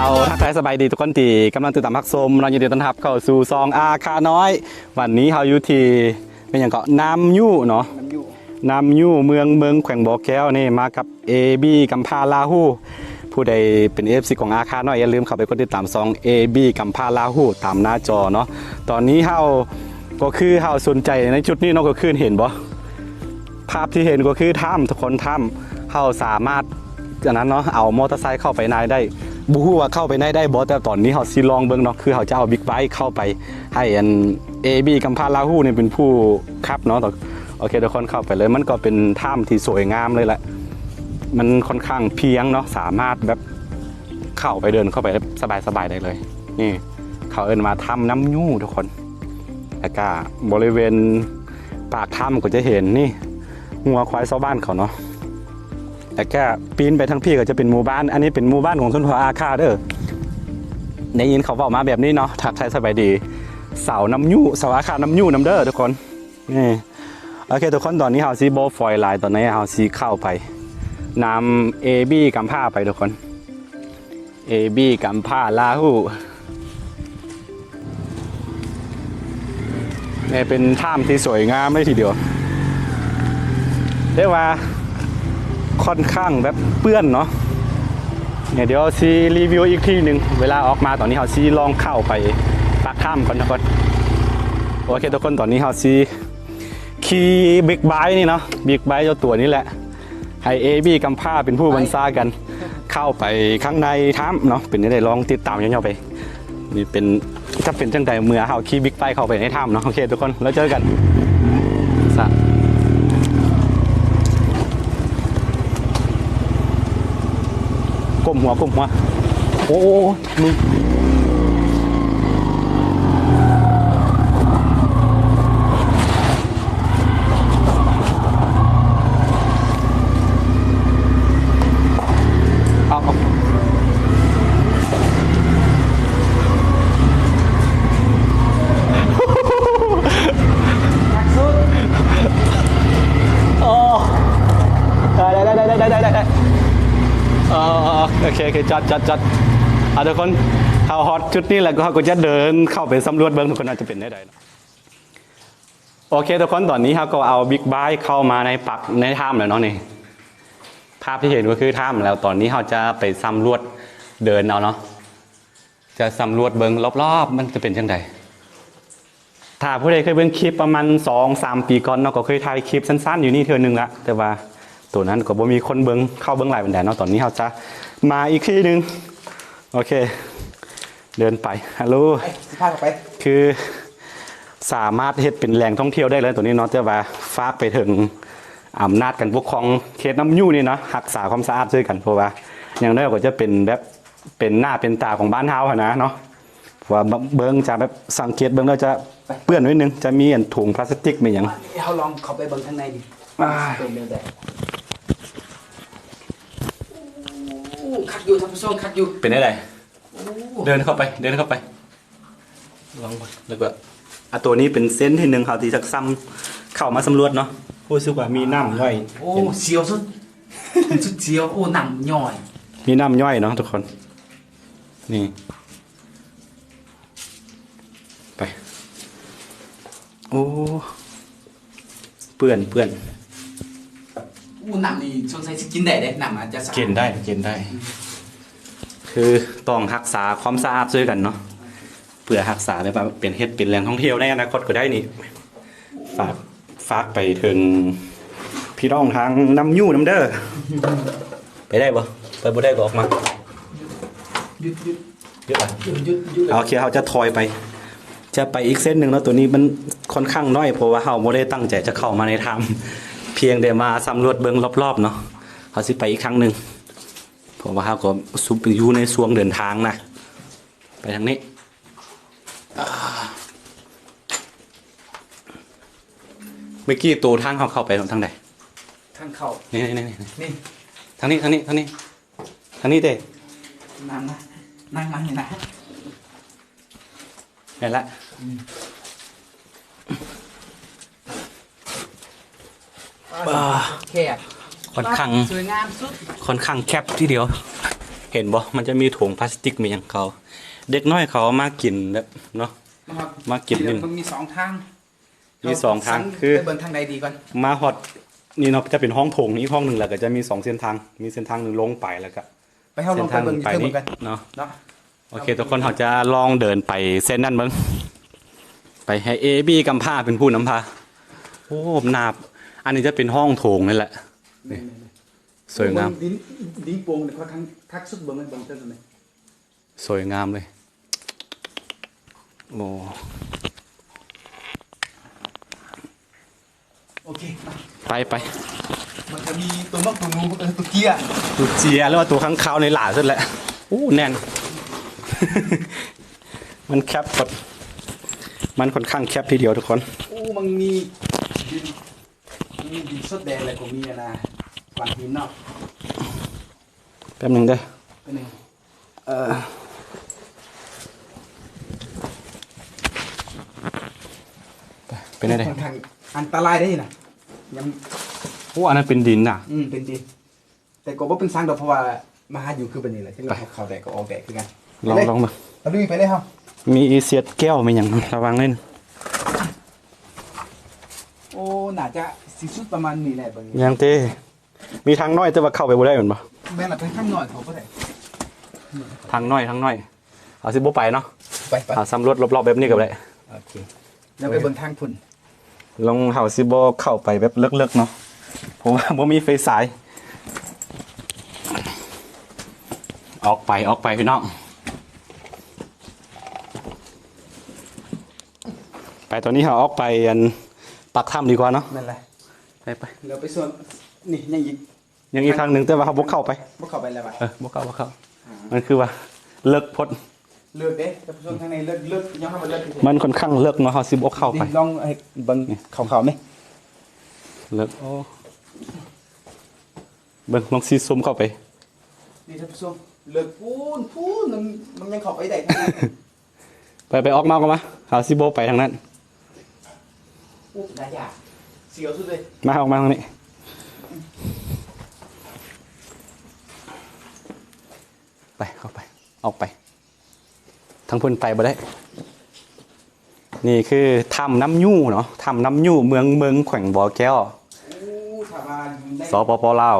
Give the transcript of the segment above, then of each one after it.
ເອົາ ທັກທາຍສະບາຍດີທຸກຄົນທີ່ກຳລັງຕິດຕາມຮັບຊົມເນາະ, ຍິນດີຕ້ອນຮັບເຂົ້າສູ່ຊ່ອງອາຄານ້ອຍ. ວັນນີ້ເຮົາຢູ່ທີ່ ແມ່ນຫຍັງເກາະ ນ້ຳຍູ້ເນາະ, ນ້ຳຍູ້ ເມືອງເມືອງ ແຂວງບໍ່ແກ້ວນີ້ ມາກັບ ເອບີ ກຳພ້າລາຫູ. ຜູ້ໃດເປັນ ເອັຟຊີ ຂອງອາຄານ້ອຍ ຢ່າລືມເຂົ້າໄປກົດຕິດຕາມຊ່ອງ ເອບີ ກຳພ້າລາຫູ ຕາມໜ້າຈໍເນາະ. ຕອນນີ້ເຮົາກໍຄືເຮົາສົນໃຈໃນຈຸດນີ້ເນາະ, ກໍຄືເຫັນບໍ່? ພາບທີ່ເຫັນກໍຄືຖ້ຳ ທຸກຄົນ, ຖ້ຳ ເຮົາສາມາດ ອັນນັ້ນເນາະ ເອົາມໍເຕີໄຊເຂົ້າໄປໃນໄດ້. ບໍ່ຮູ້ວ່າເຂົ້າໄປໃນໄດ້ບໍ່, ແຕ່ຕອນນີ້ເຮົາຊິລອງເບິ່ງເນາະ, ຄືເຮົາຈະເອົາບິກໄບເຂົ້າໄປ ໃຫ້ອັນ ເອບີ ກຳພ້າລາຫູນີ້ເປັນຜູ້ຂັບເນາະ. ໂອເຄ ທຸກຄົນ ເຂົ້າໄປເລີຍ. ມັນກໍເປັນຖ້ຳທີ່ສວຍງາມເລີຍແຫຼະ, ມັນຄ່ອນຂ້າງພຽງເນາະ, ສາມາດແບບເຂົ້າໄປ ເດີນເຂົ້າໄປສະບາຍໆໄດ້ເລີຍ. ນີ້ ເຂົາເອີ້ນວ່າຖ້ຳນ້ຳຍູ້ ທຸກຄົນ. ແລ້ວກະບໍລິເວນປາກຖ້ຳກໍຈະເຫັນນີ້ ງົວຄວາຍຊາວບ້ານເຂົາເນາະ. ແລ້ວກະປີນໄປທາງພີ້ກໍຈະເປັນໝູ່ບ້ານ, ອັນນີ້ເປັນໝູ່ບ້ານຂອງຊົນເຜົ່າອາຄາເດີ. ໄດ້ຍິນເຂົາເວົ້າມາແບບນີ້ເນາະ. ທັກທາຍສະບາຍດີຊາວນ້ຳຍູ້ ຊາວອາຄານ້ຳຍູ້ນຳເດີ ທຸກຄົນ. ນີ້ ໂອເຄ ທຸກຄົນ, ຕອນນີ້ເຮົາຊິບໍ່ຟອຍຫຼາຍ, ຕອນນີ້ເຮົາຊິເຂົ້າໄປນຳ ເອບີ ກຳພ້າໄປ ທຸກຄົນ. ເອບີ ກຳພ້າລາຫູ. ນີ້ເປັນຖ້ຳທີ່ສວຍງາມເລີຍທີດຽວ, ແຕ່ວ່າຄ່ອນຂ້າງແບບເປື້ອນເນາະ. ນີ້ດຽວຊິຣີວິວອີກທີໜຶ່ງເວລາອອກມາ. ຕອນນີ້ເຮົາຊິລອງເຂົ້າໄປປາກຖ້ຳກ່ອນ ທຸກຄົນ. ໂອເຄ ທຸກຄົນ, ຕອນນີ້ເຮົາຊິຂີ່ບິກໄບນີ້ເນາະ, ບິກໄບເຈົ້າຕົວນີ້ແຫຼະ. ໃຫ້ ເອບີ ກຳພ້າເປັນຜູ້ບັນຊາການເຂົ້າໄປຂ້າງໃນຖ້ຳເນາະ, ເປັນຈັ່ງໃດລອງຕິດຕາມຍາວໆໄປ. ນີ້ເປັນ ຈະເປັນຈັ່ງໃດເມື່ອເຮົາຂີ່ບິກໄບເຂົ້າໄປໃນຖ້ຳເນາະ. ໂອເຄ ທຸກຄົນ, ແລ້ວເຈີກັນ. ສະ ກົ້ມຫົວ ກົ້ມຫົວ. ໂອ້ ເອົາ ເອົາ ໂອ້ ໄດ້ ໄດ້ ໄດ້ ເອີ ໂອເຄ ໂອເຄ ຈອດ ຈອດ ຈອດ. ເອົາ ທຸກຄົນ, ເຮົາຮອດຈຸດນີ້ແລ້ວ ເຮົາກໍຈະເດີນເຂົ້າໄປສຳຫຼວດເບິ່ງ ທຸກຄົນວ່າຈະເປັນແນວໃດເນາະ. ໂອເຄ ທຸກຄົນ, ຕອນນີ້ເຮົາກໍເອົາບິກໄບເຂົ້າມາໃນປັກໃນຖ້ຳແລ້ວເນາະ. ນີ້ ພາບທີ່ເຫັນກໍຄືຖ້ຳແລ້ວ, ຕອນນີ້ເຮົາຈະໄປສຳຫຼວດເດີນເອົາເນາະ, ຈະສຳຫຼວດເບິ່ງລອບໆ ມັນຈະເປັນຈັ່ງໃດ. ຖ້າຜູ້ໃດເຄີຍເບິ່ງຄລິບປະມານສອງສາມປີກ່ອນເນາະ, ກໍເຄີຍຖ່າຍຄລິບສັ້ນໆຢູ່ນີ້ເທື່ອໜຶ່ງລະ, ແຕ່ວ່າໂຕນັ້ນກໍບໍ່ມີຄົນເບິ່ງ ເຂົ້າເບິ່ງຫຼາຍປານໃດເນາະ. ຕອນນີ້ເຮົາຈະມາອີກທີໜຶ່ງ. ໂອເຄ ເດີນໄປ. ຮັລໂຫຼ ໄປ ຊິພາເຂົ້າໄປ. ຄືສາມາດເຮັດເປັນແຫຼ່ງທ່ອງທ່ຽວໄດ້ເລີຍໂຕນີ້ເນາະ, ແຕ່ວ່າຝາກໄປເຖິງອຳນາດການປົກຄອງເຂດນ້ຳຍູ້ນີ້ເນາະ, ຮັກສາຄວາມສະອາດຊ່ວຍກັນ, ເພາະວ່າຢ່າງໜ້ອຍກໍຈະເປັນແບບ ເປັນໜ້າເປັນຕາຂອງບ້ານເຮົາຫັ້ນນະເນາະ. ເພາະວ່າເບິ່ງຈະແບບສັງເກດເບິ່ງແລ້ວຈະເປື້ອນໜ້ອຍໜຶ່ງ, ຈະມີອັນຖົງພລາສຕິກແມ່ນຫຍັງ. ເຮົາລອງເຂົ້າໄປເບິ່ງທາງໃນນີ້ ອ່າ ເປັນແນວໃດ. ໂອ້ ຄັກຢູ່ທ່ານຜູ້ຊົມ, ຄັກຢູ່. ເປັນແນວໃດ? ໂອ້ ເດີນເຂົ້າໄປ ເດີນເຂົ້າໄປ ລອງເບິ່ງ. ແລ້ວກໍ ອ່າ ຕົວນີ້ເປັນເສັ້ນທີໜຶ່ງ ເຮົາທີ່ຈະສ່ຳເຂົ້າມາສຳຫຼວດເນາະ. ຮູ້ສຶກວ່າມີນ້ຳຍ່ອຍ. ໂອ້ ສຽວສຸດ ສຸດສຽວ. ໂອ້ ນ້ຳຍ່ອຍ ມີນ້ຳຍ່ອຍເນາະທຸກຄົນ. ນີ້ ໄປ. ໂອ້ ເປື້ອນ ເປື້ອນ. ໂອ້ ນ້ຳນີ້ສົງໄສຊິກິນໄດ້ເດ້, ນ້ຳອາດຈະສະອາດ. ກິນໄດ້ ກິນໄດ້. ອືມ ຄືຕ້ອງຮັກສາຄວາມສະອາດຊ່ວຍກັນເນາະ, ເພື່ອຮັກສາ ແບບວ່າເປັນ ເຮັດເປັນແຫຼ່ງທ່ອງທ່ຽວໃນອະນາຄົດກໍໄດ້ນີ້. ຝາກ ຝາກໄປເຖິງພີ່ນ້ອງທາງນ້ຳຍູ້ນຳເດີ. ໄປໄດ້ບໍ່? ໄປບໍ່ໄດ້ກໍອອກມາ. ຢຸດ ຢຸດ ຢຸດ ຢຸດ ຢຸດ. ໂອເຄ ເຮົາຈະຖອຍໄປ ຈະໄປອີກເສັ້ນໜຶ່ງເນາະ. ຕົວນີ້ມັນຄ່ອນຂ້າງນ້ອຍ ເພາະວ່າເຮົາບໍ່ໄດ້ຕັ້ງໃຈຈະເຂົ້າມາໃນຖ້ຳ, ພຽງແຕ່ມາສຳຫຼວດເບິ່ງລອບໆເນາະ. ເຮົາຊິໄປອີກຄັ້ງໜຶ່ງ ເພາະວ່າເຮົາກໍຊຸບຢູ່ໃນຊ່ວງເດີນທາງນະ. ໄປທາງນີ້. ເມື່ອກີ້ໂຕທາງເຮົາເຂົ້າໄປທາງໃດ? ທາງເຂົ້າ ນີ້ ນີ້ ນີ້ ນີ້ ນີ້ ທາງນີ້ ທາງນີ້ ທາງນີ້ ທາງນີ້ເດ້. ນັ່ງມາ ນັ່ງມານີ້ນະ. ແມ່ນລະ. ອືມ ອ່າ ແຄບ ຄ່ອນຂ້າງ ສວຍງາມສຸດ ຄ່ອນຂ້າງແຄບທີດຽວ. ເຫັນບໍ່? ມັນຈະມີຖົງພລາສຕິກມີຫຍັງເຂົາ ເດັກນ້ອຍເຂົາເອົາມາກິນແບບເນາະ ມາກິນນີ້ ມັນມີສອງທາງ ມີສອງທາງ ຄືໄປເບິ່ງທາງໃດດີກ່ອນ ມາຮອດນີ້ເນາະ ຈະເປັນຫ້ອງໂຖງອີກຫ້ອງໜຶ່ງ ແລ້ວກໍຈະມີສອງເສັ້ນທາງ ມີເສັ້ນທາງໜຶ່ງລົງໄປ ແລ້ວກໍ ໄປເຮົາລອງໄປເບິ່ງຢູ່ເທິງເບິ່ງກັນເນາະ ເນາະ ໂອເຄ ທຸກຄົນ ເຮົາຈະລອງເດີນໄປເສັ້ນນັ້ນເບິ່ງ ໄປໃຫ້ເອບີກຳພ້າເປັນຜູ້ນຳພາ ໂອ້ ໜ້າ ອັນນີ້ຈະເປັນຫ້ອງໂຖງນີ້ແຫຼະ ແມ່ນໆ ສວຍງາມ ເບິ່ງດິນ ດິນໂປ່ງນີ້ຄ່ອນຂ້າງຄັກສຸດ ເບິ່ງເບິ່ງເທິງນັ້ນແຫຼະ ສວຍງາມເລີຍ ໂອ້ ໂອເຄ ໄປ ໄປ ມັນຈະມີຕົວນົກ ຕົວໜູ ເອີ ຕົວເຈຍ ຕົວເຈຍ ຫຼືວ່າຕົວຄ້າງຄາວນີ້ຫຼາຍສຸດແຫຼະ ໂອ້ ແໜ້ນ ມັນແຄບ ມັນຄ່ອນຂ້າງແຄບທີດຽວທຸກຄົນ ໂອ້ ມັນມີດິນ ມີດິນສົດແດງ ແລ້ວກໍມີອັນນ່າ ກ້ອນຫີນເນາະ ແປັບໜຶ່ງເດີ ແປັບໜຶ່ງ ເອີ ເປັນແນວໃດ? ຂ້ອນຂ້າງອັນຕະລາຍເດ້ນະ ຍັງ ໂອ້ ອັນນັ້ນເປັນດິນນະ ອືມ ເປັນດິນ ແຕ່ກໍບໍ່ເປັນສັງດອກ ເພາະວ່າມາຫາຢູ່ຄືແບບນີ້ແຫຼະ ເຂົ້າແດດກໍອອກແດດຄືກັນ ລອງ ລອງເບິ່ງ ຕະລຸຍໄປເລີຍເຮົາ ມີເສດແກ້ວມີຫຍັງ ລະວັງເລີຍ ໂອ້ ໜ້າຈະຊິສຸດປະມານນີ້ແຫຼະ ເບິ່ງ ຍັງເຕ ມີທາງນ້ອຍ ແຕ່ວ່າເຂົ້າໄປບໍ່ໄດ້ແມ່ນບໍ່? ແມ່ນລະ ເປັນທາງນ້ອຍເຂົ້າບໍ່ໄດ້ ທາງນ້ອຍ ທາງນ້ອຍ ເຮົາຊິບໍ່ໄປເນາະ ໄປ ໄປ ເຮົາສຳຫຼວດລອບໆແບບນີ້ກໍໄດ້ ໂອເຄ ແລ້ວໄປເບິ່ງທາງພຸ້ນ ລອງ ເຮົາຊິບໍ່ເຂົ້າໄປແບບເລິກໆເນາະ ເພາະວ່າບໍ່ມີໄຟສາຍ ອອກໄປ ອອກໄປພີ່ນ້ອງ ໄປ ຕອນນີ້ເຮົາອອກໄປອັນປາກຖ້ຳດີກວ່າເນາະ ແມ່ນແຫຼະ ໄປ ໄປ ແລ້ວໄປສ່ວນ ນີ້ຍັງອີກ ຍັງອີກທາງໜຶ່ງ ແຕ່ວ່າເຮົາບໍ່ເຂົ້າໄປ ບໍ່ເຂົ້າໄປແລ້ວຫວາ ເອີ ບໍ່ເຂົ້າ ບໍ່ເຂົ້າ ອ່າ ມັນຄືວ່າເລິກໂພດ ເລິກເດ້ ທ່ານຜູ້ຊົມ ທາງໃນເລິກ ເລິກ ຍອມຮັບວ່າເລິກ ມັນຄ່ອນຂ້າງເລິກເນາະ ເຮົາຊິບໍ່ເຂົ້າໄປ ນີ້ລອງໃຫ້ເບິ່ງ ນີ້ ຂາວໆນີ້ ເລິກ ໂອ້ ເບິ່ງ ລອງຊິຊູມເຂົ້າໄປ ນີ້ທ່ານຜູ້ຊົມ ເລິກພຸ້ນ ພຸ້ນ ມັນ ມັນຍັງເຂົ້າໄປໄດ້ ໄປ ໄປ ອອກມາ ອອກມາ ເຮົາຊິບໍ່ໄປທາງນັ້ນ ອຸ້ ໜ້າຢ້ານ ສຽວສຸດເລີຍ ມາ ອອກມາທາງນີ້ ໄປ ເຂົ້າໄປ ອອກໄປ ທາງພຸ້ນໄປບໍ່ໄດ້ ນີ້ຄືຖ້ຳນ້ຳຍູ້ເນາະ ຖ້ຳນ້ຳຍູ້ ເມືອງເມິງ ແຂວງບໍ່ແກ້ວ ໂອ້ ຖ້າວ່າຢູ່ໃນ ສປປ ລາວ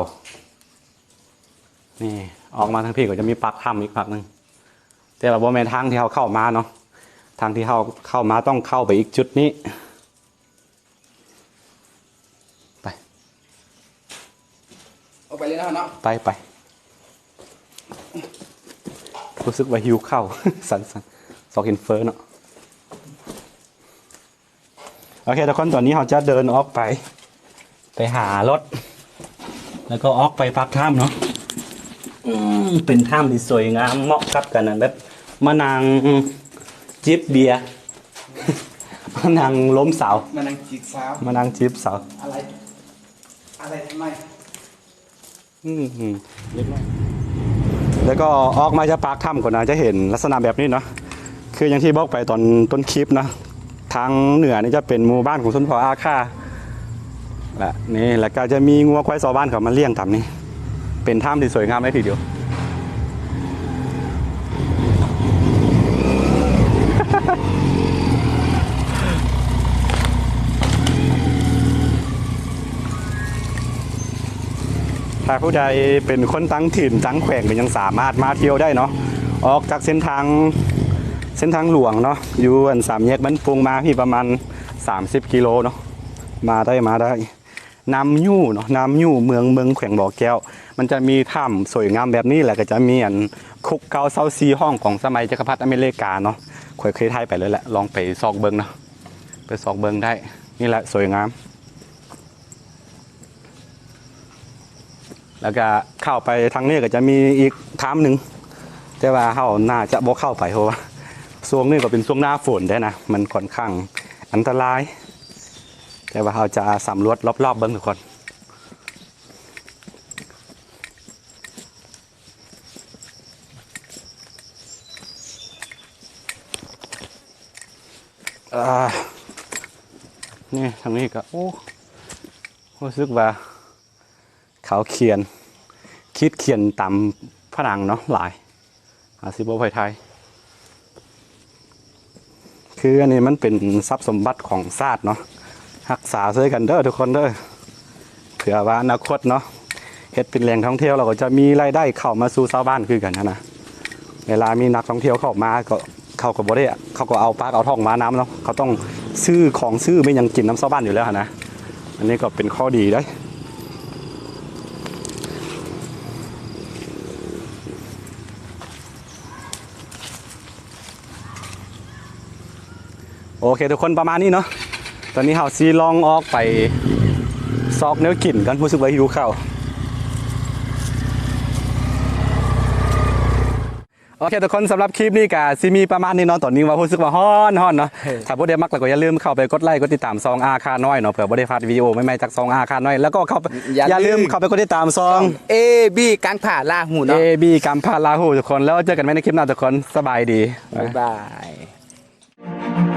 ນີ້ ອອກມາທາງພີ້ກໍຈະມີປາກຖ້ຳອີກພາກໜຶ່ງ ແຕ່ວ່າບໍ່ແມ່ນທາງທີ່ເຮົາເຂົ້າມາເນາະ ທາງທີ່ເຮົາເຂົ້າມາຕ້ອງເຂົ້າໄປອີກຈຸດນີ້ ໄປ ອອກໄປເລີຍເນາະ ໄປ ໄປ ຮູ້ສຶກວ່າຫິວເຂົ້າ ສັ່ນໆ ຊອກເຫັນເຟີເນາະ. ໂອເຄທຸກຄົນ ຕອນນີ້ເຮົາຈະເດີນອອກໄປ ໄປຫາລົດ ແລ້ວກໍອອກໄປປາກຖ້ຳເນາະ. ອືມ ເປັນຖ້ຳທີ່ສວຍງາມ ເໝາະກັບການແບບມານັ່ງຈິບເບຍ ມານັ່ງລົມສາວ ມານັ່ງຈີບສາວ ມານັ່ງຈີບສາວ ອາໄລ ອາໄລທຳໄມ? ອືມ ເລັກນ້ອຍ ແລ້ວກໍອອກມາຈາກປາກຖ້ຳກໍໜ້າຈະເຫັນລັກສະນະແບບນີ້ເນາະ ຄືຢ່າງທີ່ບອກໄປຕອນຕົ້ນຄລິບເນາະ ທາງເໜືອນີ້ຈະເປັນໝູ່ບ້ານຂອງຊົນເຜົ່າອາຄ່າ ແລະ ນີ້ ແລ້ວກໍຈະມີງົວຄວາຍຊາວບ້ານເຂົາມາລ້ຽງຕາມນີ້ ເປັນຖ້ຳທີ່ສວຍງາມຫຼາຍທີດຽວ. ຖ້າຜູ້ໃດເປັນຄົນຕ່າງຖິ່ນຕ່າງແຂວງ ກໍຍັງສາມາດມາທ່ຽວໄດ້ເນາະ ອອກຈາກເສັ້ນທາງ ເສັ້ນທາງຫຼວງເນາະ ຢູ່ອັນສາມແຍກບ້ານປຸງມາພີ້ປະມານສາມສິບກິໂລເນາະ ມາໄດ້ ມາໄດ້. ນ້ຳຍູ້ເນາະ ນ້ຳຍູ້ ເມືອງເມິງ ແຂວງບໍ່ແກ້ວ ມັນຈະມີຖ້ຳສວຍງາມແບບນີ້ ແລ້ວກໍຈະມີອັນຄຸກເກົ້າເຊົາສີ່ຫ້ອງຂອງສະໄໝຈັກກະພັດອາເມລິກາເນາະ ຂ້ອຍເຄີຍຖ່າຍໄປແລ້ວແຫຼະ ລອງໄປຊອກເບິ່ງເນາະ ໄປຊອກເບິ່ງໄດ້ ນີ້ແຫຼະສວຍງາມ. ແລ້ວກະເຂົ້າໄປທາງນີ້ກໍຈະມີອີກຖ້ຳໜຶ່ງ ແຕ່ວ່າເຮົາໜ້າຈະບໍ່ເຂົ້າໄປ ເພາະວ່າຊ່ວງນີ້ກໍເປັນຊ່ວງໜ້າຝົນເດ້ນະ ມັນຂ້ອນຂ້າງອັນຕະລາຍ ແຕ່ວ່າເຮົາຈະສຳຫຼວດລອບໆເບິ່ງທຸກຄົນ. ອ່າ ນີ້ທາງນີ້ກໍ ໂອ້ ຮູ້ສຶກວ່າເຂົາຂຽນ ຂີດຂຽນຕາມ ຜະໜັງເນາະ ຫຼາຍ ອາ ຊິບໍ່ໄປຖ່າຍ. ຄືອັນນີ້ມັນເປັນຊັບສົມບັດຂອງຊາດເນາະ ຮັກສາຊ່ວຍກັນເດີທຸກຄົນເດີ ເພື່ອວ່າອະນາຄົດເນາະ ເຮັດເປັນແຫຼ່ງທ່ອງທ່ຽວ ແລ້ວກໍຈະມີລາຍໄດ້ເຂົ້າມາສູ່ຊາວບ້ານຄືກັນຫັ້ນນະ. ເວລາມີນັກທ່ອງທ່ຽວເຂົ້າມາ ກໍ ເຂົາກໍບໍ່ໄດ້ ເຂົາກໍເອົາປາກເອົາທ້ອງມານຳເນາະ ເຂົາຕ້ອງຊື້ຂອງຊື້ແມ່ນຫຍັງກິນນຳຊາວບ້ານຢູ່ແລ້ວຫັ້ນນະ. ອັນນີ້ກໍເປັນຂໍ້ດີເດ້. ໂອເຄທຸກຄົນ ປະມານນີ້ເນາະ ຕອນນີ້ເຮົາຊິລອງອອກໄປຊອກແນວກິນກ່ອນ ຮູ້ສຶກວ່າຫິວເຂົ້າ. ໂອເຄທຸກຄົນ ສຳລັບຄລິບນີ້ກະຊິມີປະມານນີ້ເນາະ ຕອນນີ້ວ່າຮູ້ສຶກວ່າຮ້ອນໆເນາະ. ຖ້າຜູ້ໃດມັກແລ້ວກໍຢ່າລືມເຂົ້າໄປກົດໄລກົດຕິດຕາມຊ່ອງອາຄານ້ອຍເນາະ ເພື່ອບໍ່ໄດ້ພາດວິດີໂອໃໝ່ໆຈາກຊ່ອງອາຄານ້ອຍ ແລ້ວກໍເຂົ້າ ຢ່າລືມເຂົ້າໄປກົດຕິດຕາມຊ່ອງ ເອບີກາງຜາລາຫູເນາະ ເອບີກາງຜາລາຫູທຸກຄົນ. ແລ້ວເຈີກັນໃໝ່ໃນຄລິບໜ້າທຸກຄົນ ສະບາຍດີ ບາຍບາຍ.